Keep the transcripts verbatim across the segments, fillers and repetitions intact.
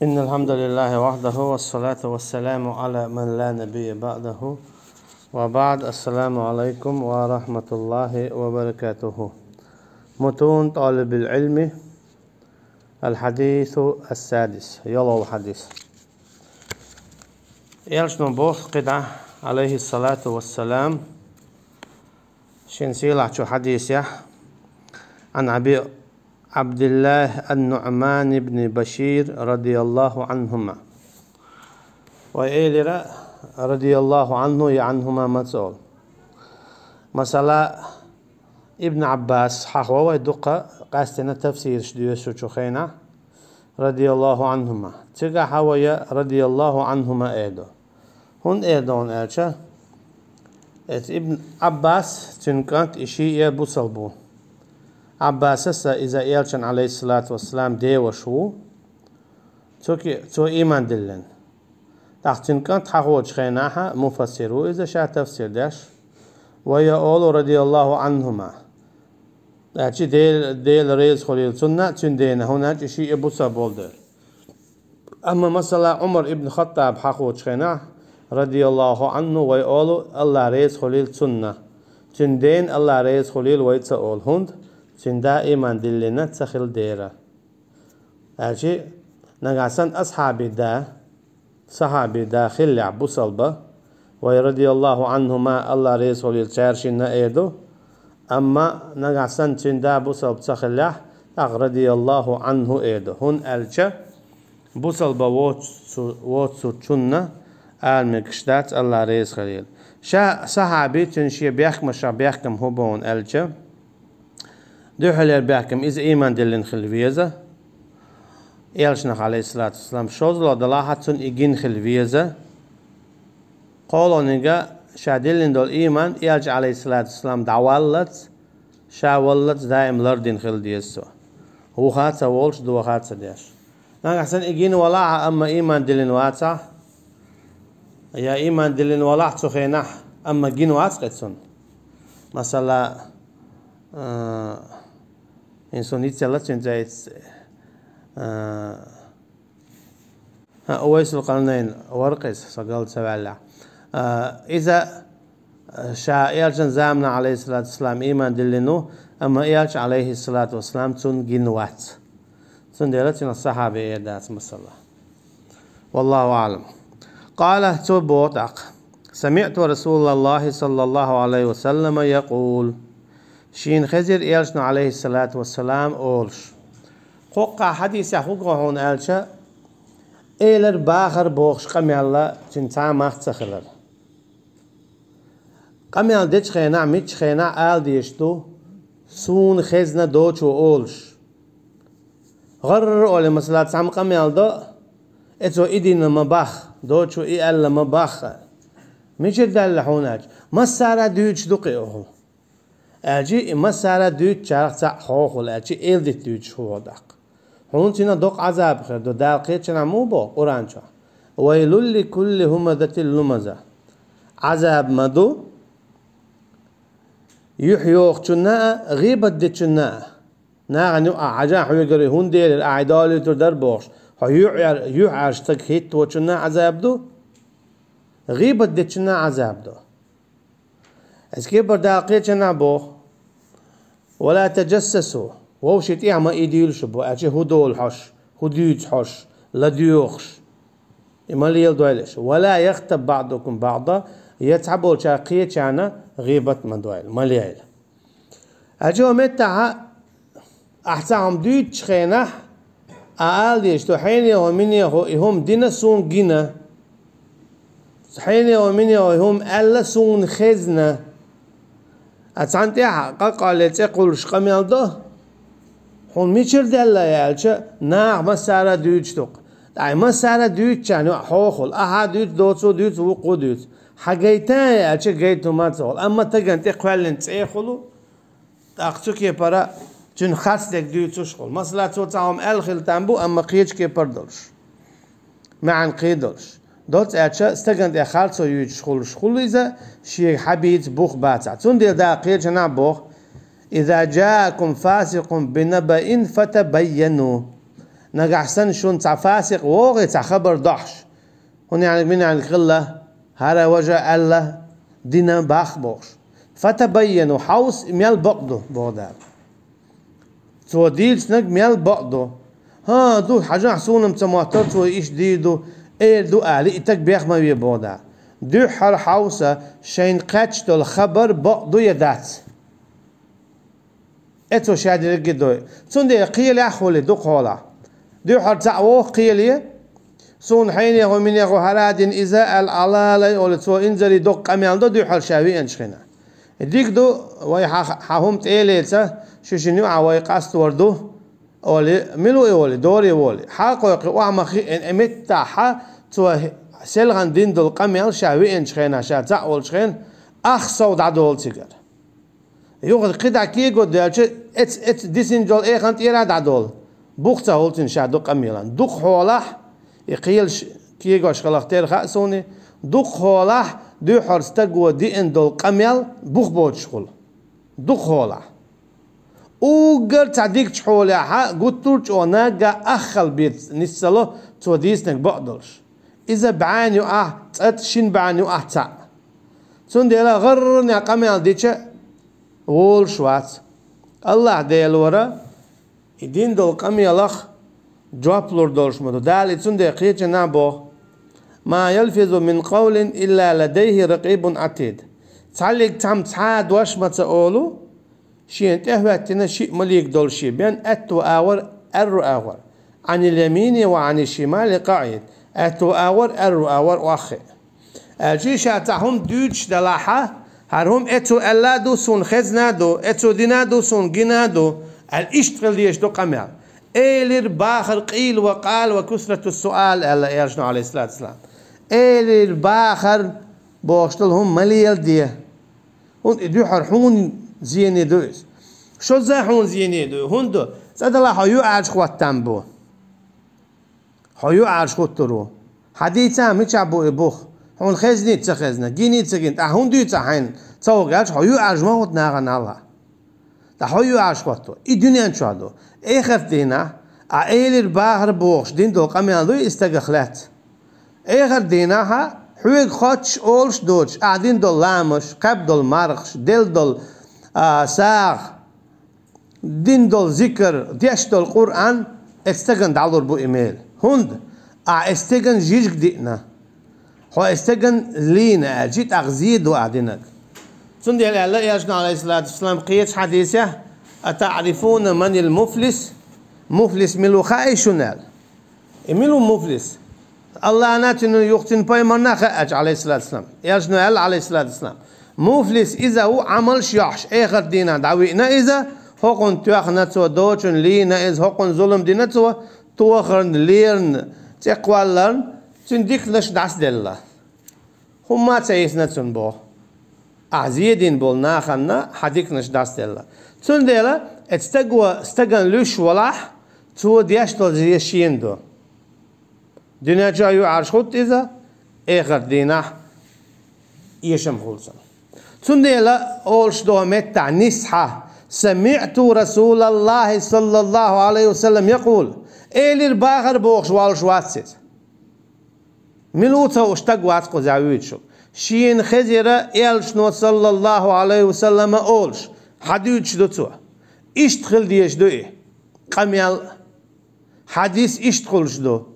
إن الحمد لله وحده والصلاة والسلام على من لا نبي بعده وبعد. السلام عليكم ورحمة الله وبركاته. متون طالب العلم. الحديث السادس. ЯлхолгӀа хьадис. Элчано боху кхидӀа, عليه الصلاة والسلام, шен сийлахьчу хьадисехь: عن أبي عبد الله النعمان بن بشير رضي الله عنهما. Вай элира رضي الله عنه я عنهما ма ца олу. Масала, Ибн Ӏаббас хьахо вай дукха къаьстина тафсираш доьшучу хенахь, رضي الله عنهما. Цигахь вай رضي الله عنهما эр ду. ХӀунда эр ду аьлча, эцу Ибн Ӏаббас, цуьнан кӀант, и шиъ а бусалба ву. Ӏаббасас а иза Элчан, عليه الصلاة والسلام, деваш ву. Цо ки-, цо ийман диллина. ТӀаккха цуьнан кӀант хьахочу хенахь а муфассир ву иза, ша тафсир деш. Вай а олу رضي الله عنهما. Аьлча Дела, Дела реза хуьлийла цунна а, цуьнан дена, хӀунда аьлча и шиъ а бусалба болу дела. Амма, масала, Ӏумар ибн Хаттаб хьахочу хенахь, رضي الله عنه, вай олу, АллахӀ реза хуьлийла цунна. Цуьнан дена АллахӀ реза хуьлийла вай ца олу, хӀунда цуьнан да ийман диллина ца хилла дела. Аьлча, нагахь санна асхьабий да, сахьабий да хиллехь бусалба, вай رضي الله عنهما, АллахӀ реза хуьлийла цаьршинна а эр ду, амма нагахь санна цуьнан да бусалба ца хиллехь, тӀаккха رضي الله عنه эр ду. ХӀунда аьлча бусалба воцу-, воцучунна ала мегаш дац АллахӀ реза хуьлийла. Ша сахьабий, цуьнан шен бехкамашах бехкам хӀун бу аьлча, дуьххьарлера бехкам иза ийман диллина хила веза, Элчанах, عليه الصلاة والسلام, шозлагӀа делахь а цунна и гина хила веза. КхоалгӀаниг, ша диллина долу ийман Элча, عليه الصلاة والسلام, дӀаваллалц, ша валлалц даим лардина хила деза цо. Вуха а ца волуш, доха а ца деш. Нагахь санна и гина валахь а, амма ийман диллина вацахь, я ийман диллина валахь цу хенахь, амма гина вац-кх цунна. Масала, а, хӀинца суна йицъелла цуьнан цӀе, а, хӀаъ, Увайсул Къарнайн вара-кх иза, со галда ца ваьллехь. А, иза, а, ша Элчан заманахь, عليه الصلاة والسلام, ийман диллина ву, амма Элча, عليه الصلاة والسلام, цунна гина вац. Цундела цуьнах сахьабий эр дац, масала. والله أعلم. قال, цо боху тӀаккха: سمعت رسول الله صلى الله عليه وسلم يقول. Шена хезира Элчано, عليه الصلاة والسلام, олуш. Кхоккхахь хьадисехь хӀун го хьуна аьлча, элар, бахар бохуш къамел цуьнан цхьа а мах ца хилар. Къамел дечу хенахь, муьлххачу хенахь ала дезаш ду: «Суна хезна», — дочо олуш. ГӀарра олий, масала, цхьамма къамел до, э, цо и дина ма боху, дочо и аьлла ма боху. Мичара даьлла хьуна аьлча, массара а дуьйцуш ду-кх и хӀума. Аьлча и массара а дуьйцучарах цхьаъ хьо хуьлу, аьлча эладита дуьйцуш хӀу хьо даккха. Хьуна цуьнан доккха Ӏазаб хир ду, Дала кхечанхьа муха боху Къуръан чохь: «ويل لكل همزة لمزة». Ӏазаб ма ду юьхь йохучунна а, гӀийбат дечунна а. Нахана юкъахь хьажахь хьоьгара, хӀунда элира, ахь и долуьйтур дара бохуш, хьо юьхь-, юьхьӀаьржа стаг хӀитточунна а Ӏазаб ду, гӀийбат дечунна а Ӏазаб ду. Иза кепара Дала кхечанхьа боху: «ولا تجسسوا». Вовшийн тӀехь ма и дуьйлуш бу, аьлча хӀун долу хьош, хӀун дуьйцу хьош, ладоьгӀуш. И ма леладойла аша. «ولا يغتب بعضكم بعضا», я цхьаболчара кхечарна гӀийбат ма дойла, ма лейла. Аьлча хӀокху меттехь ахь цхьа хӀума дуьйцучу хенахь, ахь ала дезаш ду: «Хьенехо, минехо, и хӀума дина, суна гина. Хьенехо, минехо, и хӀума аьлла, суна хезна». Ахь цхьана тӀехь къа-, къакъалле цӀе кхуллуш къамел до. Хьуна мичара даьлла аьлча, наха массара а дуьйцуш ду-кх. Ткъа и массара а дуьйцучарна юкъахь хьо хуьлу. Ахьа а дуьйцу, доцо а дуьйцу, вукхо а дуьйцу. Хьан гайтан аьлча, гайтам ма ца хуьлу. Амма стагана тӀе кхоьллина цӀе хуьлу. ТӀаккха цу кепара цуьнан харцдерг дуьйцуш хуьлу. Масала, цо цхьа хӀума аьлла хила там бу, амма кхечу кепара долуш, маьӀна кхин долуш. Доцца аьлча, стагана тӀе харцо юьйцуш хуьлуш хуьлу иза, шега хьан бийца бух бацахь. Цундела Дала кхечанхьа боху: «إذا جاءكم فاسق بنبإ فتبينوا». Нагахь санна шуна цхьа фасикъ вогӀий цхьа хабар дохьуш, хӀунда аьлча, мин аьлча хилла, хӀара важа аьлла, дина бах бохуш. Фатабайяну, хьовса, и мел бакъ ду, боху Дала. Цо дийцинарг мел бакъ ду. ХӀан, ду, хьажахь, суна-м ца моттара, цо иштта дийр ду, эр ду ала, и стаг бех ма ве, боху Дала. Дуьххьара хьовса, шайна кхаьчна долу хабар бакъ ду я дац. Эцо ша дерриге дой. Цундела кхелехь хуьлий дукха хьолахь. Дуьххьара цхьаъ воху кхеле, суна хьенехо, минехо хӀара дина иза аьлла, Ӏалалай олий, цо инзаре доккха къамел до дуьххьара ша веанчу хенахь. Дика ду, вай хьан, хьан хӀума тӀе а леца, шу шина юкъахь вай къастор ду, олий, мила ву и олий, дора и олий. Хьан кхойкху, охьа ма хиъна, и меттахь цо селхана дина долу къамел ша веанчу хенахь, ша цхьаъ волчу хенахь, ах сов дӀадолу цигара. Юха кхидӀа кего даьлча, эц-, эц-, дисина долу эхан тӀера дӀадолу. Бух ца хуьлу цуьнан ша дукха къамелан. Дукха хьолахь, и кхелаш кегош хиларх тера хаьа суна, дукха хьолахь дуьххьара стаго диъна долу къамел бух боцуш хуьлу. Дукха хьолахь. Уггар цхьа дикачу хьолехь гуттар а чӀогӀа наггахь ах хила бен нис ца ло, цо дийцинарг бакъ долуш. Иза бӀенна юкъахь, цкъа шина бӀенна юкъахь цхьаъ. Цундела гӀарренна къамел дича волуш вац. АллахӀ Делора и дина долу къамелах жоп лур долуш ма ду. Дала и цундела кхечанхьа боху: «Ма ялфизу мин къавлин илла ладайхи ракъибун атид». Цхьаллиг цхьамма цхьа а дош ма ца олу, шена тӀехӀоьттина шиъ малик долуш бен, аьтту агӀор, аьрру агӀор. Ӏанил ямини ва Ӏаниш шимали къаӀид. Аьтту агӀор, аьрру агӀор охьахиъ. Аьлча ша цхьа хӀума дуьйцуш делахь, хӀара хӀума эцо аьлла а ду, суна хезна а ду, эцо дина а ду, суна гина а ду, аьлла иштта хила дезаш ду къамел. Элира бахар къийла ва къала ва кусрату суал аьлла Элчано, алейхиссалату вассалам. Элира бахар бохуш долу хӀума ма леладе. ХӀунда и дуьххьара хьуна зене ду иза. Шозза хьуна зене ду. ХӀунда? ЦӀа далахь хьо юьхьӀаьржа хӀоттам бу. Хьо юьхьӀаьржа хӀуттур ву. Хьан дийца мичахь бу и бух? Хьуна хезний ца хезна, гиний ца гина, тӀаккха хӀунда дуьйцу хьайна ца вогӀу аьлча, хьо юьхьӀаьржа ма хӀутту нахана хьалха. ТӀаккха хьо юьхьӀаьржа хӀотту. И дуьнен чохь ду. Эхарт дийнахь, а элира бахар бохуш дина долу къамел дуй и стагах лаьцна. Эхарт дийнахь, хьоьга хоттуш олуш доцуш, ахь дина долу ламазаш, кхаьбна долу мархаш, делла долу, а, сагӀа, дина долу зикар, деш долу Къуръан, эцу стагана дӀалур бу и мел. ХӀунда? Ахь эцу стеган жижиг диъна. Хьо эцу стеган лийна аьлча, тӀаккха зе ду ахь динарг. Цундела аьлла Элчано, алейхиссалату вассалам, кхечу хьадисехь: «Атаърифуна манил муфлис?» Муфлис мила ву хаьий шуна аьлла. И мила ву муфлис? Аллахьна, цуьнан юхцин пайхамарна хаьа аьлча, алейхиссалату вассалам. Элчано аьлла, алейхиссалату вассалам: «Муфлис иза ву Ӏамалш йохьуш, эхарт дийнахь дӀавиъна иза, хӀокхунна тоьхна цо, доцучунна лийна иза, хӀокхунна зулам дина цо, тохарна, лерна, цӀе кхолларна, цуьнан диканаш дӀасаделла». ХӀумма а ца йисна цунна боху. Ахь зе дина болу нахана хьан диканаш дӀасаделла. Цундела, эцу стаго стагана луьйш валахь, цо деш долу зе шена ду. Дуьнен чохь юьхьӀаьржа хӀутту иза, эхарт дийнахь эшам хуьлу цунна. Цундела олуш догӀу меттахь нисхьа: «Самиъту Расулаллахи саллаллаху алейхи ва саллам якъул». Элира бахар бохуш волуш вац иза. Мила ву ца хууш стаг вац кхузахь вуьйцуш. Шена хезира Элчано, саллаллаху алейхи ва саллама, олуш, хьан дуьйцуш ду цо. Иштта хила дезаш ду и. Къамел, хьадис иштта хуьлуш ду.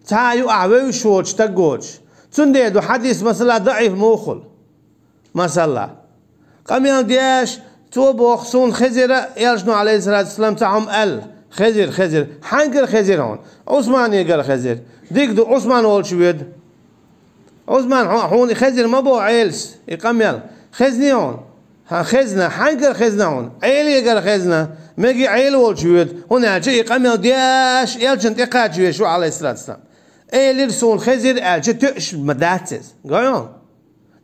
Цхьа а юкъахь вевзаш воцуш стаг воцуш. Цундела ду хьадис, масала, даӀиф муха хуьлу. Масала, къамел деш, цо боху, суна хезира, Элчано, алейхиссалату вассалам, цхьа хӀума аьлла. Хезира, хезира. Хьаьнгара хезира хьуна? Ӏусманегара хезира. Дика ду, Ӏусман волчу воьду. Ӏусман, хьо-, хьуна хезира ма боху Ӏелас и къамел. Хезний хьуна? Хьан хезна, хьаьнгара хезна хьуна? Ӏелегара хезна. Мега Ӏела волчу воьду. ХӀунда аьлча и къамел деш, Элчанна тӀекхача веш ву, алейхиссалату вассалам. Элира, суна хезира аьлча, тоьаш ма дац иза. Гой хьуна?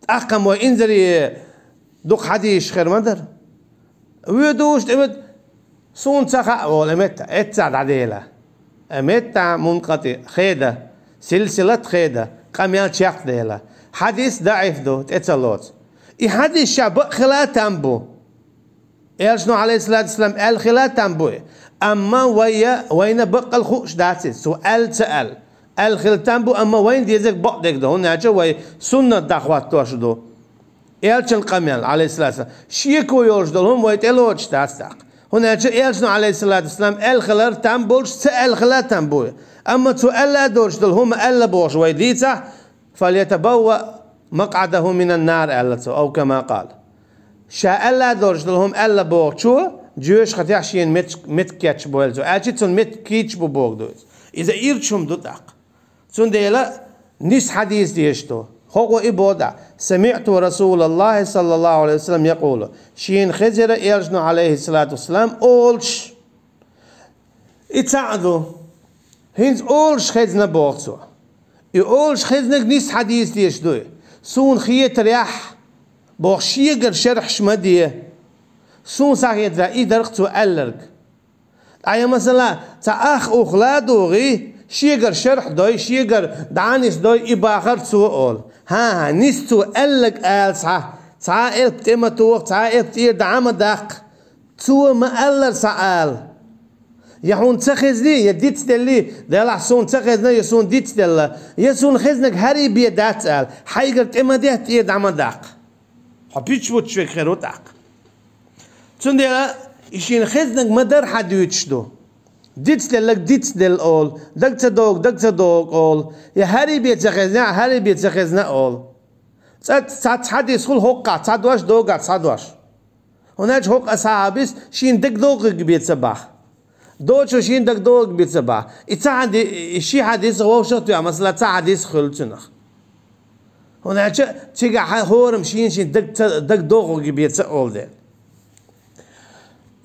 ТӀаккха мо инзаре дукха хьадисаш хир ма дара. Воьдуш тӀе вед, суна ца хаьа волу, э, метта, эццахь дӀадела. Э, метта мункъати хеда, силсилат хеда, къамел чекхдела. Хьадис даӀиф ду, тӀе ца лоцу. И хьадис ша бакъ хила там бу. Элчано, алейхиссалату вассалам, аьлла хила там бу. Амма вай, вайна баккъал хууш дац иза, цо аьлла, ца аьлла. Аьлла хила там бу, амма вайна дезаг бакъдерг да, хӀунда аьлча вай суннат дӀахӀоттош ду. Элчан къамел, алейхиссалату вассалам. Шеко йолуш долу хӀума вай тӀелоцуш дац тӀаккха. ХӀунда аьлча Элчано, алейхиссалату вассалам, аьлла хилар там болуш, ца аьлла хила там бу. Амма цо аьлла а долуш долу хӀума аьлла бохуш вай дийцахь, «Фальятабавва макъадаху минан нар», аьлла цо, ау кама къала. Ша аьлла долуш долу хӀума аьлла бохучо, жоьжахатехь шена мет-, меттиг кечбойла цо, аьлча цунна меттиг кийча бу боху ду иза. Иза ирча хӀума ду тӀаккха. Цундела нис хьадис дезаш ду. ХӀокхо и боху дӀа: «Самиъту Расулаллахи саллаллаху алейхи ва саллам якъулу». Шена хезира Элчано, алейхиссалату вассалам, олуш. И цхьаъ ду. ХӀинца олуш хезна боху цо. И олуш хезнарг нис хьадис дезаш ду и. Суна хетарехь, боху, шегара шархьаш ма де. Суна схьахетарехь, и дарх цо аьлларг. Ткъа я масала, цхьа ах ухла а дугӀий, шегара шархь дой, шегара дӀанис дой, и бахар цо олу. ХӀан-хӀа, нис цо аьлларг ала схьа, цхьа а элп тӀе ма тоха, цхьа а элп тӀера дӀа ма даккха. Цо ма-аллара схьаала. Я хьуна ца хезний, я дицделлий, делахь суна ца хезна, я суна дицделла, я суна хезнарг хӀарий бен дац ала, хьайгара тӀе ма дехьа, тӀера дӀа ма даккха. Хьо пичвуччвиг хир ву тӀаккха. Цундела и шена хезнарг ма-дарра хьан дуьйцуш ду. Дицделларг дицделла олу, даг ца догу, даг ца догу олу, я хӀарий бен ца хезна, хӀарий бен ца хезна олу. Цкъа цхьацца хьадис хуьлу хӀокхахь цхьа дош, догахь цхьа дош. ХӀунда аьлча хӀокху асхьабис шена дагадогӀург бен ца боху. Доцу шена дагадогӀург бен ца боху. И ца хьади-, и ши хьадис вовшах а тоьхна, масала, цхьа хьадис хуьлу цунах. ХӀунда аьлча цигахь хьан хӀораммо шена-шена даг ца, дагадогӀург бен ца олу дела.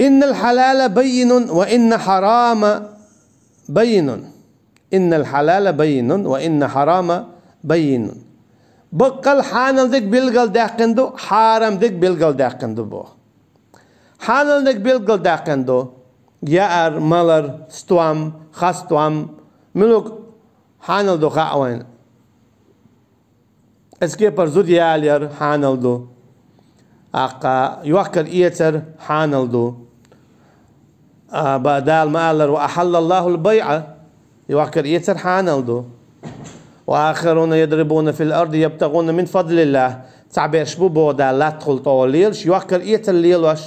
«Иннал хьалала баййинун ва инна хьарама баййинун». «Иннал хьалала баййинун ва инна хьарама баййинун». Баккъал хьанал дерг билгалдаьккхина ду, хьарам дерг билгалдаьккхина ду боху. Хьанал дерг билгалдаьккхина ду: яар, малар, стом, хасстом, муьлхха хьанал ду хаьа вайна. Эцу кепара зуда ялаяр хьанал ду. Аккха йохкар-эцар хьанал ду. А, ба-, Дала ма-аллара: «Ва ахьаллаллахул байъа», йохкар-эцар хьанал ду. «Ва ахаруна ядрибуна фил арди ябтагъуна мин фадлиллах». Цхьаберш бу, боху Дала, латтахула тӀе лелаш, йохкар-эцар лелош,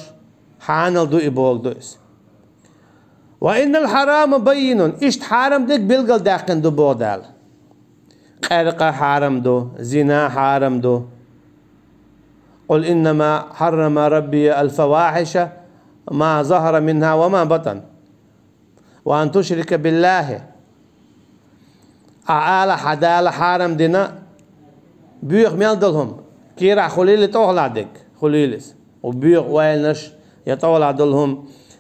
хьанал ду и, боху ду иза. «Ва иннал хьарама баййинун», иштта хьарам дерг билгалдаьккхина ду, боху Дала. Къаьркъа хьарам ду, зина хьарам ду. «Къул иннама хьаррама раббия алфавахьиша ма захара минха ва ма батан. Ва ан тушрика биллахи». Ахьа ала, хьан Дала хьарам дина боьха мел долу хӀума, кийрахь хуьлийла, тӀехула дерг хуьлийла иза. Ва боьха ойланаш я тӀехула долу хӀума.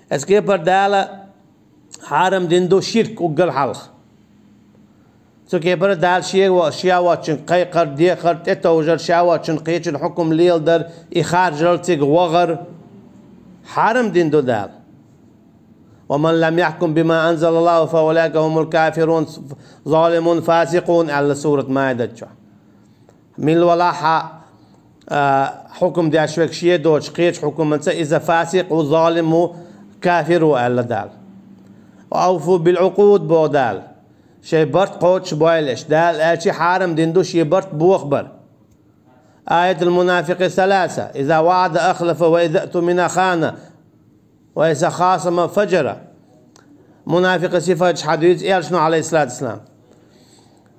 Эцу кепара Дала хьарам дина ду ширк уггар хьалха. Цу кепара Дала шега во-, ша воцчунна кхайкхар, дехар, тӀетовжар, ша воцчунна кхечун хьукум леладар, и харжар, цига вахар хьарам дина ду Дала. «Ва ман лам яхькум бима анзалаллаху фа улаика хумул кафирун, залимун, фасикъун», аьлла сурат Маидат чохь. Мила валахь а, а, хьукум деш верг шен доцуш кхечу хьукумаца, иза фасикъ ву, залим ву, кафир ву, аьлла Дала. «Ва авфу бил укъуд», боху Дала. Шайн барт кхочуш бойла аша. Дала аьлча хьарам дина ду шен барт бохабар. Аятул мунафикъи саласа: «Иза ваъада ахлафа ва иза тумина хана». Ва иза хасама фаджара. Мунафикъан сифаташ хьадуьйцу Элчано, алейхиссалату вассалам.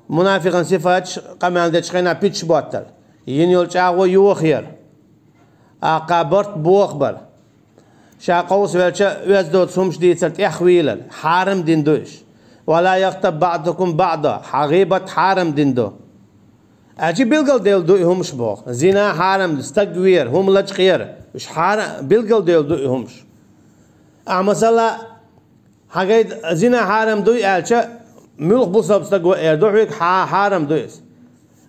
Мунафикъан сифаташ къамел дечу хенахь пичча боттар. Йина йолу чӀагӀо йохаяр. Аккха барт бохабар. Ша къовсавелча, оьзда доцу хӀумаш дийцар, тӀехвийлар. Хьарам дина ду уьш. «Ва ла яхтаб баъдукум баъда». Хьан гӀийбат хьарам дина ду. Аьлча билгалделла ду и хӀумаш боху. Зина хьарам ду, стаг вер, хӀума лачкъер. Уьш хьара-, билгалделла ду и хӀумаш. Ахьа масала, хьан гайта зина хьарам дуй аьлча, муьлха бусалба стаг ван эр ду хьоьга, хьа-, хьарам ду иза.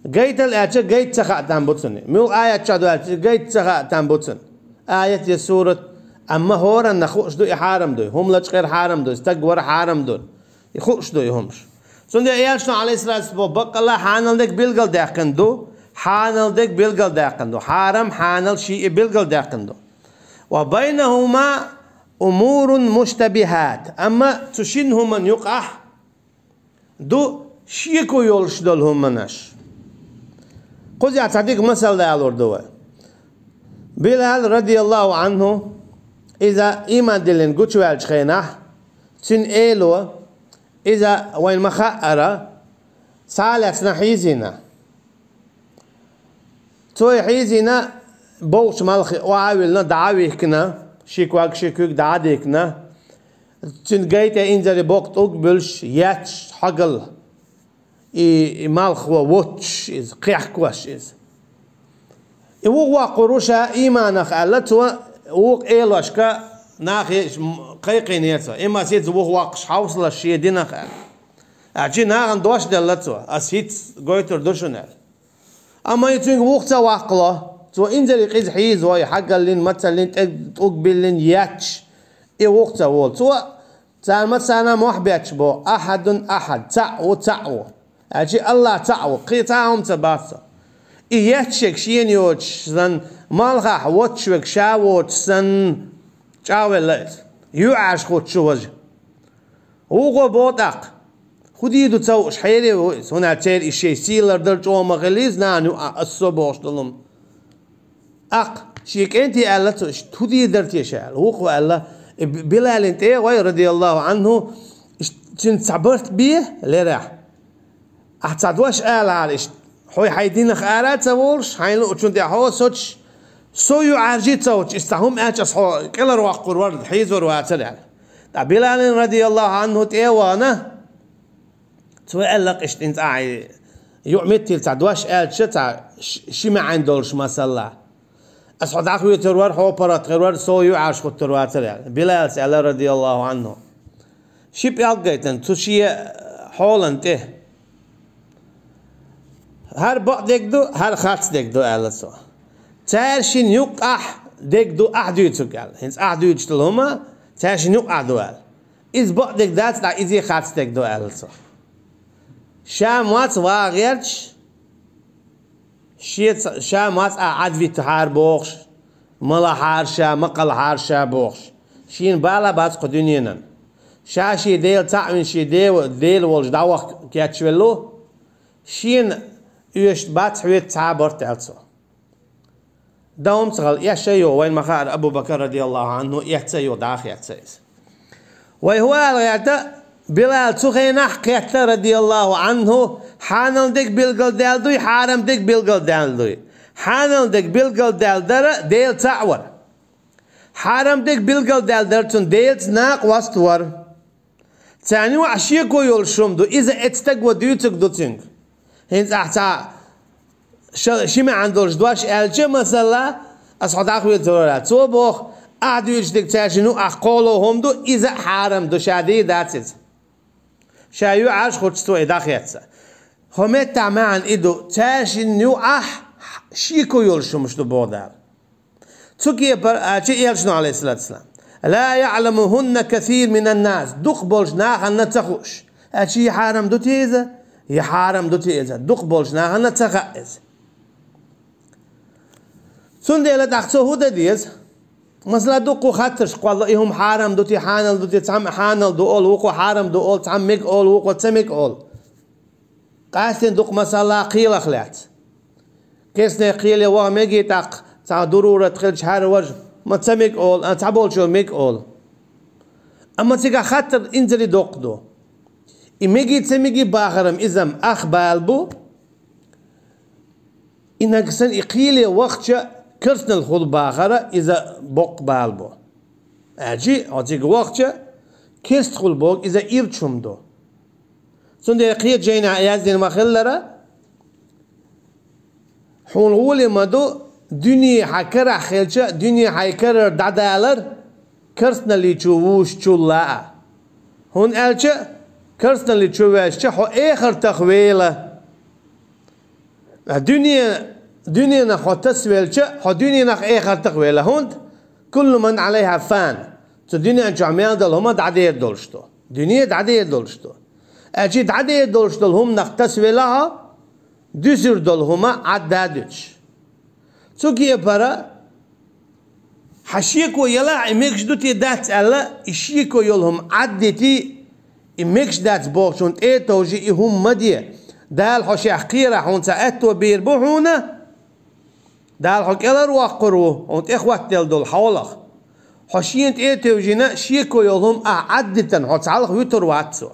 Гайтал аьлча, гайта ца хаьа там бу цунна. Муьлха аят чохь ду аьлча, гайта ца хаьа там бу цунна. Аят я сурат, амма хӀоранна хууш ду и хьарам дуй. ХӀума лачкъер хьарам дуй, стаг вар хьарам ду. И хууш ду и хӀумаш. Цундела Элчано, алейхиссалату вассалам, баккъалла хьанал дерг билгалдаьккхина ду, хьанал дерг билгалдаьккхина ду, хьарам, хьанал шиъ билгалдаьккхина ду. وبينهما أمور مشتبهات. Амма цу шин хӀуманна юкъахь ду шеко йолуш долу хӀуманаш. Кхузахь цхьа дика масал далур ду вай. Билал, радияллаху анху, иза ийман диллина гучуваьллачу хенахь, цуьнан эло, иза вайна ма-хаъара, цхьа а лаьцна хьийзийна. Цо и хьийзийна, бовхачу малхе охьа а виллина, дӀа а вихкина, ши ког, ши куьг дӀа а дихкина, цуьнан гай тӀе инзаре боккха тӀулг а буьллуш, етташ хьогалла, и, и малхо воццуш иза, кхехкош иза. И вухавоккхур ву ша ийманах аьлла, цо вукху элошка нахе кхайкхийнера цо. Имма сица вухавоккхуш хьовсалаш шен динах аьлла. Аьлча нахана дош делла цо, ас хӀинцца гойтур ду шуна аьлла. Амма и цуьнга вуха ца ваккхало, цо инзаре къиза хьийзаво, и хьогаллин, мацаллин, тӀе тӀулг биллина, етташ, и вуха ца волу. Цо цара массарна мохь бетташ боху: «Ахьадун ахьад, цхьаъ ву, цхьаъ ву». Аьлча Аллах цхьаъ ву, кхин цхьа а хӀума ца бац цо. И етташ верг шена йоцуш санна, малхахь воццуш верг ша воцуш санна, чӀагӀвелла иза. ЮьӀаш хуттуш ву важа. Вукхо боху тӀаккха: «ХӀун дийр ду ца хууш, хьере ву иза, хӀунда аьлча церан и шайн сий лардар чӀогӀа ма хилла иза, нана юкъахь ас со бохуш долу хӀума». ТӀаккха шен кӀентий аьлла цо: «Иштта хӀун дийр дара теша?» аьлла. Вукхо аьлла: «И Б-, Билалин тӀе а гӀой, радияллаху анху, иштта цуьнца цхьа барт бе лерехь. Ахьа цхьа дош алахьара иштта, хьо хьайн динах ара а ца волуш, хьайн луучун тӀе хьо а соцуш, со юьӀаьржа а ца хуттуш, иза цхьа хӀума аьлча, ас хьо кӀелхьарвоккхур вара, хьийзор вацара», аьлла. Ткъа Билалин, радияллаху анху, тӀе а вахана, цо аьлла-кх иштта: «ХӀинца ахьа юкъаметтиг цхьа дош аьлча, цхьа ш-, ши маьӀна долуш масала. Ас хьо дӀахоьцур вара, хьо паргӀат хир вара, со юьӀаш хуттур вацара», аьлла. Билалс аьлла, радияллаху анху: «Ши пӀелг гайтина цу шен хьолан тӀе. ХӀара бакъдерг ду, хӀара харцдерг ду», аьлла цо. «Цаьршинна юкъахь дерг ду ахь дуьйцург», аьлла. «ХӀинца ахь дуьйцуш долу хӀума цаьршинна юкъахь ду», аьлла. «Иза бакъдерг дац, ткъа иза харцдерг ду», аьлла цо. Ша моц ваха гӀерташ, шеца, ша моц а Ӏадвиттахьара бохуш, ма лахьара ша, ма кхалхьара ша бохуш, шена бала бац кху дуьненан. Ша шен Дела цхьаъ вина, шен Дела, Дела волуш дӀаваха кечвелла ву, шена оьшуш бац хьоьца цхьа а барт», аьлла цо. Дан хӀума ца хилла, эшша а йо, вайна ма-хаъара, Абу Бакар, радияллаху анху, эцца а йо, дӀа а хецна иза. Вай хӀун ала гӀерта, Билал цу хенахь кхетта, радияллаху анху, хьанал дерг билгалдаьлла дуй, хьарам дерг билгалдаьлла дуй. Хьанал дерг билгалдаьлла дара Дела цхьаъ вар. Хьарам дерг билгалдаьлла дара цунна Делаца накъост вар. Царна юкъахь шеко йолуш хӀума ду, иза эцу стага дуьйцург ду цуьнга. ХӀинца ахь цхьа ша-, ши маьӀна долуш дош аьлча, масала, ас хьо дӀахоьцур вара. Цо боху, ахь дуьйцуш дерг цаьршинна юкъахь кхоло хӀума ду, иза а хьарам ду, ша дийр дац иза. Ша юьӀаш хуттуш цо и дӀахецна. ХӀокху меттехь маьӀна и ду, цаьршинна юкъахь шеко йолуш хӀумаш ду боху Дала. Цу кепара аьлча элчано, алейхиссалату вассалам: «Ла яъламухунна касир минан нас», дукха болчу нахана ца хууш. Аьлча, я хьарам ду те иза, я хьарам ду те иза, дукха болчу нахана ца хаьа иза. Цундела тӀаккха цо хӀун дан деза? Масала, дуккха хаттарш кхолла, и хӀума хьарам ду те, хьанал ду те, цхьамма хьанал ду олу, вукхо хьарам ду олу, цхьамма мега олу, вукхо ца мега олу. Къаьстина дукха масала кхелах лаьцна. Керстане кхеле ваха мегий тӀаккха, цхьа дарурат хилча хьаьрважа, ма ца мега олу, а, цхьаболчо мега олу. Амма цигахь хаттар инзаре доккха ду. И мегий ца мегий бахарам изам ах бала бу, и нагахь санна и кхеле вахча керстанал хула бахара иза боккха бала бу. Аьлчи, хьо цига вахча, керста хула боху иза ирча хӀума ду. Цундела кхечу жайнахь яздина ма-хиллара, хьуна гӀоле ма ду, дуьне хьан карахь хилча, дуьне хьайн карара дӀадалар, керстаналличу вуьшучул а. ХӀунда аьлча керстаналличу ваьшча, хьо эхартах вела. Дуьне, дуьненах хьо тасавелча, хьо дуьненах эхартах вела. ХӀунда? «Куллу ман алайха фан». Цу дуьнен чохь мел долу хӀума дӀадер долуш ду. Дуьне дӀадер долуш ду. Аьлчи дӀадер долуш долу хӀуманах тасавелла хьо, дуьсур долу хӀума Ӏадда дуьтуш. Цу кепара Хьан шеко елахь, и мегаш ду те дац аьлла, и шеко йолу хӀума Ӏаддити, и мегаш дац бохучунна тӀе а товжий, и хӀума ма де. Дала хьо шех кхерахь, хьуна цхьа аьтто бийр бу хьуна, Дала хьо кӀелхьарвоккхур ву, хьуна тӀехӀоттаделла долу хьолах. Хьо шена тӀе а тевжина, шеко йолу хӀума ахь Ӏаддитина, хьо цхьалха вуьтур вац цо.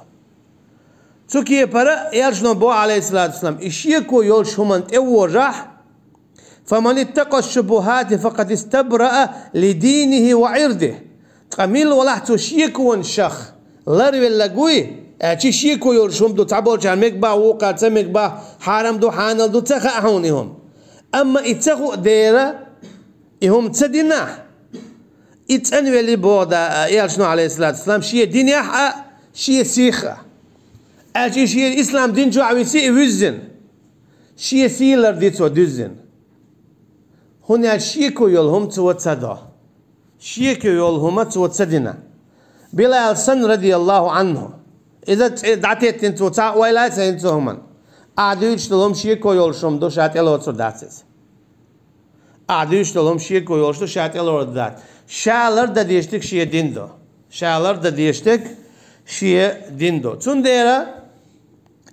Цу кепара элчано боху, Ӏалайхиссалату вассалам, и шеко йолчу хӀуманна тӀевожахь, «Фаман иттакъа шубухати факъад истабраа ли динихи ва ирдихи». Ткъа милла валахь цу шеконашах ларвелларг вуй, аьлчи шеко йолуш хӀума ду, цхьаболчара мега боху, вукхара ца мега боху, хьарам ду, хьанал ду, ца хаьа хьуна и хӀума. Амма и ца хуу дера, и хӀума ца динахь, и цӀанвелли боху да, элчано, Ӏалайхиссалату вассалам, шен динехь а, шен сих а. Аьлчи шен ислам дин чохь виси и вуьззина. Шен сий ларди цо дуьззина. ХӀунда аьлча шеко йолу хӀума цо ца до. Шеко йолу хӀума цо ца дина. Билал санна, радияллаху анху. Иза цӀе дӀатеттина цо, цхьа ойла а ца йина цу хӀуманна. Ахь дуьйцуш долу хӀума шеко йолуш хӀума ду, ша тӀелоцур дац иза. Ахь дуьйцуш долу хӀума шеко йолуш ду, ша тӀелоцур дац. Ша лардан дезаш дерг шен дин ду. Ша лардан дезаш дерг шен дин ду. Цундела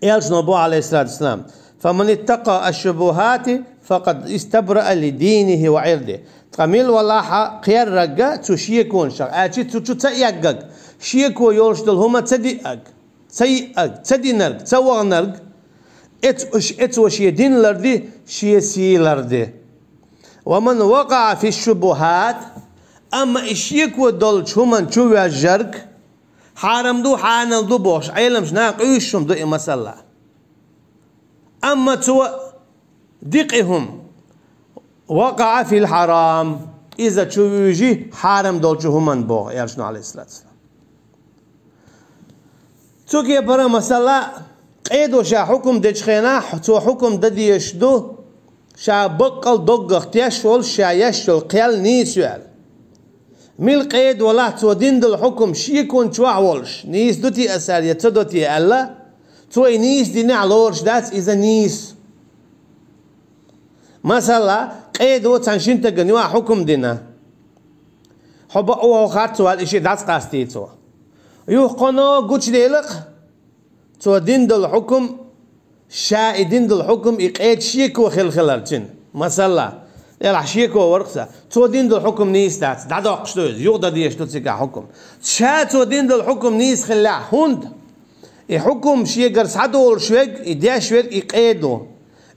Элчано боху, Ӏалайхиссалату вассалам: «Фаман иттакъа аш-шубухати, факъад истабраа ли динихи ва ирдихи». Ткъа милла валахь кхерарг цу шеконашах, аьлчи цу чу ца эгнарг, шеко йолуш долу хӀума ца диънарг, ца йиънарг, ца динарг, ца ваханарг, эц-, эцо шен дин ларди, шен сий ларди. «Ва ман вакъаа фи шубухат», амма и шеко долчу хӀуманна чу воьжнарг, хьарам ду, хьанал ду бохуш, Ӏеламчу наха къуьйсуш хӀума ду и масала. Амма цо дикъи хӀума, «вакъаа фил хьарам», иза чу вуьжи хьарам долчу хӀуманна боху, элчано, Ӏалайхиссалату вассалам. Цу кепара масала, къедо ша хьукум дечу хенахь, цо хьукум дан дезаш ду, ша баккъал доггах теш волуш, ша еш йолу кхел нийса ю аьлла. Мила къеда валахь, цо дина долу хьукум шекон чохь волуш, нийса ду те аса аьлла, я ца до те аьлла, цо и нийса динехь лоруш дац иза нийса. Масала, къедо цхьана шина стагана юкъахь хьукум дина. Хьо бакъо, хьо харцо аьлла, и шиъ дӀасакъастий цо. Юха кхано гучудели-кх, цо дина долу хьукум, ша и дина долу хьукум, и къеда шеко хилла хилар цуьнан. Масала, делахь шеко вара-кх сан, цо дина долу хьукум нийса дац, дӀадоккхуш ду иза, юха дан дезаш ду цигахь хьукум. Ша цо дина долу хьукум нийса хиллехь, хӀунда? И хьукум шегара схьадолуш верг, и деш верг, и къедо.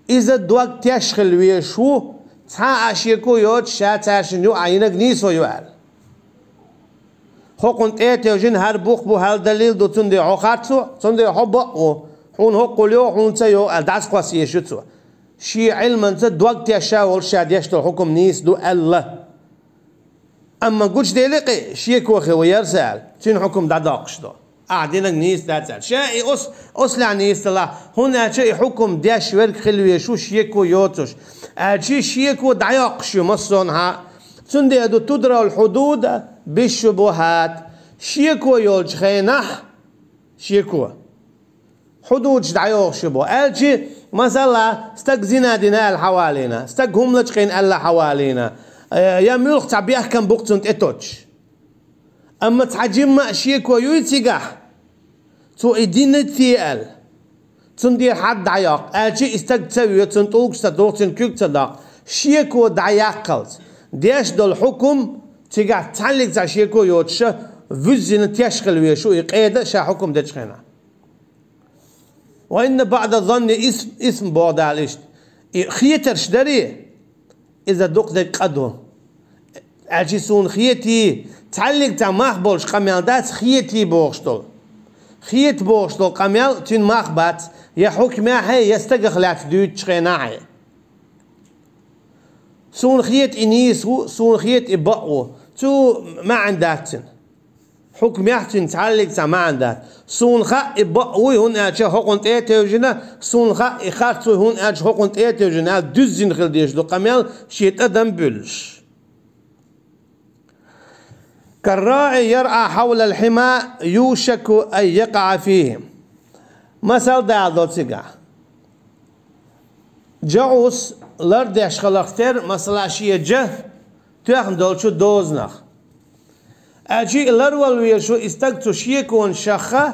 Иза дог теш хила везаш ву, цхьа а шеко йоцуш, ша цаьршинна юкъахь йинарг нийсо ю аьлла. ХӀокхунна тӀе а тевжина, хӀара бух бу, хӀара далил ду, цундела хьо харцо, цундела хьо бакъо, хьуна хӀокхул йо, хьуна ца йо аьлла, дӀасакхосса езаш ю цо. Шен Ӏилманца дог тешна волуш ша деш долу хьукум нийса ду аьлла. Амма гучудели-кх, шеко хилла вара сан аьлла, цуьнан хьукум дӀадоккхуш ду. Ахь динарг нийса дац аьлла. Ша и ос-, ослаьхьа нийса далахь, хӀунда аьлча и хьукум деш верг хила везаш ву шеко йоцуш. Аьлчи шеко дӀайоккхуш ю массонхьа. Цундела ду тудрал хьудуда бишшубухат. Шеко йолчу хенахь, шеко, хьудудаш дӀайохуш ю боху. Аьлчи, масала, стаг зина дина аьлла хьавалийна, стаг хӀума лачкъийна аьлла хьавалийна, э, я муьлхха цхьа бехкам бу-кх цунна тӀетоттуш. Амма цхьа жимма а шеко юй цигахь, цо и дина те аьлла, цундела хьад дӀайоккху, аьлчи и стаг ца воь, цунна тӀулгаш ца туху, цуьнан куьг ца доккху, шеко дӀаяккхалц, деш долу хьукум цигахь цхьаьллиг цхьа шеко йоцуша, вуьззина теш хила везаш ву и къеда ша хьукум дечу хенахь. «Ва инна баъда занни ис-, исм», боху Дала иштта. И хетарш дарий, иза дукха дерг къа ду. Аьлчи суна хетий, цхьаьллиг цхьа мах болуш къамел дац, хетий бохуш долу. Хета бохуш долу къамел цуьнан мах бац, я хьукмехье, я стагах лаьцна дуьйцучу хенахье. Суна хета и нийса ву, суна хета и бакъ ву. Цу маьӀна дац цуьнан. Хьукмехь цуьнан цхьаьллиг цхьа маьӀна дац. Суна хаьа и бакъ вуй, хӀунда аьлча хӀокхунна тӀе а тевжина, суна хаьа и харц вуй, хӀунда аьлча хӀокхунна тӀе а тевжина аьлла, дуьззина хила дезаш ду къамел шен тӀадам буьллуш. «Карраи яръа хьавлал хьима юшаку ан якъаӀа фихи». Масал даладо цигахь. Жа Ӏус лардеш хиларх тера, масала, шен жа тоьхна долчу дозанах. Аьлча а ларвала везаш ву и стаг цу шеконашха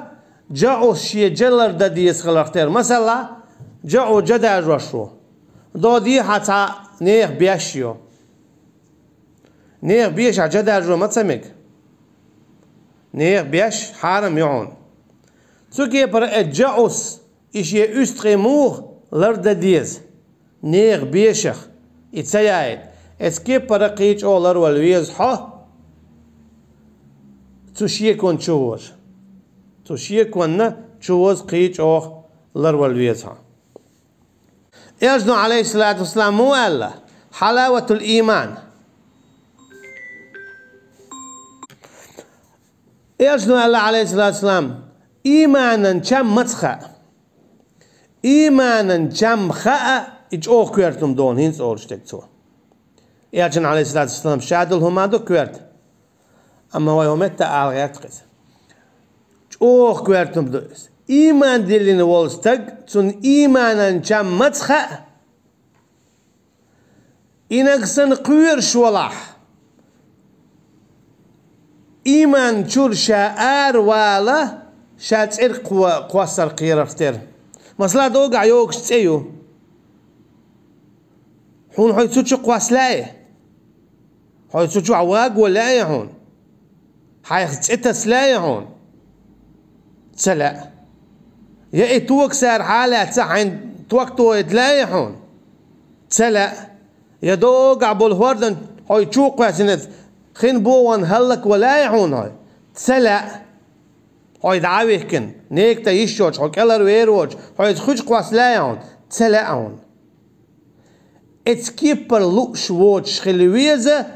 жаӀус шен жа лардан деза хиларх тера. Масала, жаӀу жа даржош ву. Доде хьан цхьа нехан беш ю. Нехан бешахь жа даржо ма ца мега. Нехан беш хьарам ю хьуна. Цу кепара э жаӀус и шен уьстагӀий муха лардан деза? Нехан бешах и ца яйта. Эцу кепара кхин чӀогӀа ларвала веза хьо цу шеконна чу воза. Цу шеконна чу воза кхин чӀогӀа ларвала веза хьо. Элчано, Ӏалайхиссалату вассалам, муха аьлла: «Хьалаватул ийман». Элчано аьлла, Ӏалайхиссалату вассалам: «Ийманан чам маца хаьа?» Ийманан чам хаьа, и чӀогӀа коьрта хӀума ду хьуна хӀинца олуш дерг цо. Элчано, Ӏалайхиссалату вассалам, ша долу хӀума ду коьрта. Амма вай хӀун метта ала гӀерта иза. ЧӀогӀа коьрта хӀума ду иза. Ийман диллина волу стаг, цунна ийманан чам маца хаьа? И нагахь санна кхоьруш валахь, ийман чуьра ша аравала, ша цӀерга кхо-, кхоссар кхерарх тера. Масала, догахь йогуш цӀе ю. Хьуна хьо цу чу кхосса лаьий? Хьо цу чохь ваго лаьий хьуна? Хьайх цӀе таса лаьий хьуна? Ца лаьа. Я и токсар хьалаьцна хьайн ток тохийта лаьий хьуна? Ца лаьа. Я догахь болу хӀордан хьо чу кхоьссина хин богӀун хӀаллакван лаьий хьуна хьо? Ца лаьа. Хьо дӀа а вихкина, некта йиш йоцуш, хьо кӀелхьарвер воцуш, хьо иза хуьчу кхосса лаьий хьуна? Ца лаьа хьуна. Эцу кепара лууш воцуш хила веза,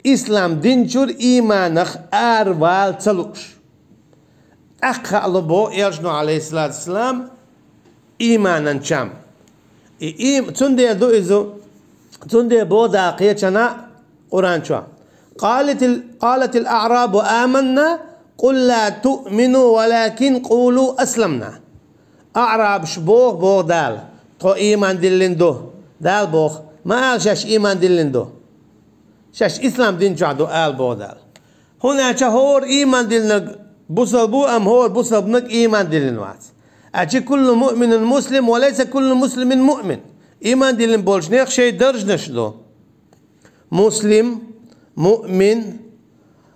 ислам дин чуьра ийманах аравала ца лууш. ТӀаккха хаало боху Элчано, Ӏалайхиссалату вассалам, ийманан чам. И, и, цундела ду иза, цундела боху Дала кхечанхьа Къуръан чохь: «قالت ال-، قالت الأعراب آمنا، قل لم تؤمنوا ولكن قولوا أسلمنا». АӀрабаш боху, боху Дала, тхо ийман диллина ду. Дала боху, ма ала шаьш ийман диллина ду. Шаьш ислам дин чохь ду, ала боху Дала. ХӀунда аьлча хӀора ийман диллинарг бусалба ву, амма хӀора бусалбаниг ийман диллина вац. Аьлча كل مؤمن مسلم وليس كل مسلم مؤمن. Ийман диллина болчу нехан шайн даржанаш ду. Муслим, муъмин,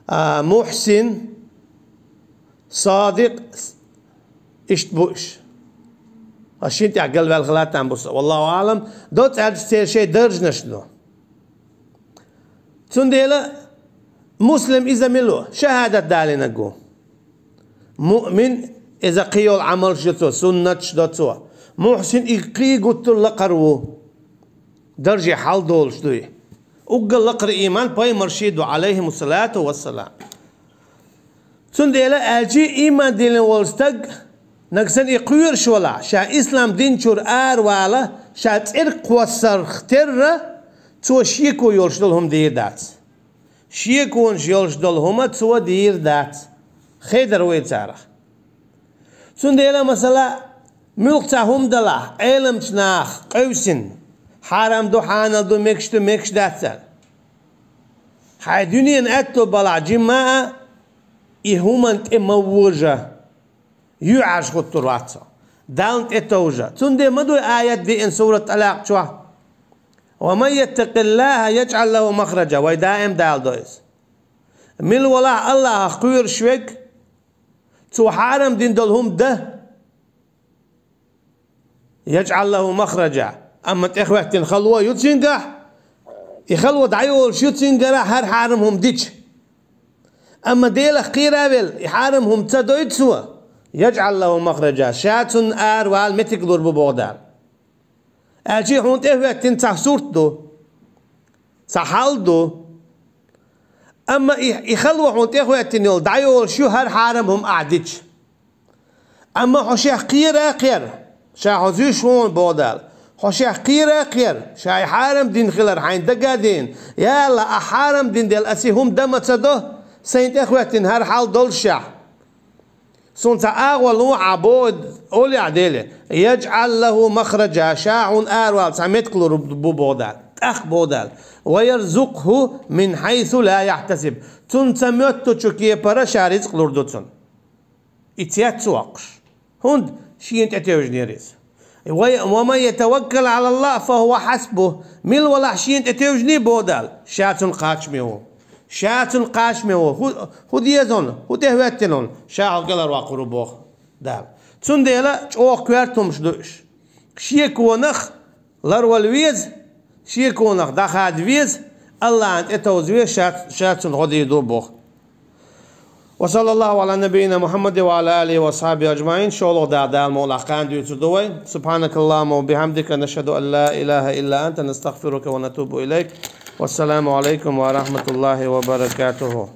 а, мухьсин, садикъ, с-, иштта бу уьш. Ас шина тӀехь галваьлла хилла там бу со. Валлаху аълам, доцу аьлча церан шайн даржанаш ду. Цундела муслим иза мила ву? ШахӀадат далийнарг ву. Муъмин, иза кхин йолу Ӏамалш ю цо, суннаташ до цо. Мухьсин, и кхин гуттар а лакхара ву. Дарже хьал долуш дуй. Уггар лакхара ийман пайхамарший ду, Ӏалайхимуссалату вассалам. Цундела аьлчи ийман диллина волу стаг, нагахь санна и кхоьруш валахь, ша ислам дин чуьра аравала, ша цӀерга кхоссарх терра, цо шеко йолуш долу хӀума дийр дац. Шеконаш йолуш долу хӀума цо дийр дац. Хедар вай царах. Цундела, масала, муьлхха цхьа хӀума далахь, Ӏеламчу наха къевсина, хьарам ду, хьанал ду, мегаш ду, мегаш дац аьлла. Хьайн дуьненан аьтто балахь, жимма а и хӀуманна тӀе ма вожа. ЮьхьӀаьржа хӀуттур вац хьо. Дална тӀе товжа. Цундела ма дуй аят деана сурат ТӀалакъ чохь: «ومن يتق الله يجعل له مخرجا». Вай даим далдо иза. Мила валахь Аллахьах кхоьруш верг, цо хьарам дина долу хӀума дан, «يجعل له مخرجا». Амма тӀехӀоьттина хало ю цуьнгахь, и хало дӀайолуш ю цуьнгара хӀара хьарам хӀума дича. Амма Делах кхера а велла, и хьарам хӀума ца дойду цо, «يجعل له مخرجا», ша цунна аравала меттиг лур бу боху Дала. Аьлчи хьуна тӀехӀоьттина цхьа сурт ду, цхьа хьал ду. Амма и, и хало хьуна тӀехӀоьттина йолу дӀайолуш ю хӀара хьарам хӀума ахь дича. Амма хьо шех кхера а кхера, ша хьо зуьйш ву хьуна боху Дала. Хьо шех кхера а кхера, ша и хьарам дина хилар хьайна дага а деана, я АллахӀ, ахь хьарам дина дела, ас и хӀума дан ма ца до, сайна тӀехӀоьттина хӀара хьал доллушехь. Суна цхьа агӀо лохьа боху олехь Деле, «يجعل له مخرجا», ша хьуна аравала цхьа меттиг лур бу боху Дала. ТӀаккха боху Дала: «Ва ярзукъху мин хьайсу ла яхьтасиб». Цунна ца моьттучу кепара ша рицкъ лур ду цунна. И цец воккхуш. ХӀунда шена тӀетевжинера иза. «Ва, ва ман ятаваккал Ӏала Аллахь, фа хӀува хьасбух». Мила валахь шена тӀетевжиний, боху Дала, ша цунна кхачаме ву. Ша цунна кхачаме ву. ХӀу-, хӀун деза хьуна, хӀун тӀехӀоьттина хьуна, ша хьо кӀелхьарваккхур ву, боху Дала. Цундела чӀогӀа коьрта хӀумаш ду уьш. Шеконах ларвала веза, шеконах дӀахада веза, Аллахьна тӀетовза веза, ша, ша цунна гӀо дийр ду, боху. Ва саллаллаху Ӏала набийина Мухьаммадин ва Ӏала алихи ва асхьабихи ажмаӀин. ШолгӀа Дала, Дала мукъ лахь, кхана дуьйцур ду вай. Субхьанакаллахумма ва бихьамдика, нашхӀаду ан ла илахӀа илла анта, настагъфирука ва натубу илайк. Вассаламу Ӏалайкум ва рахьматуллахӀи ва баракатухӀу.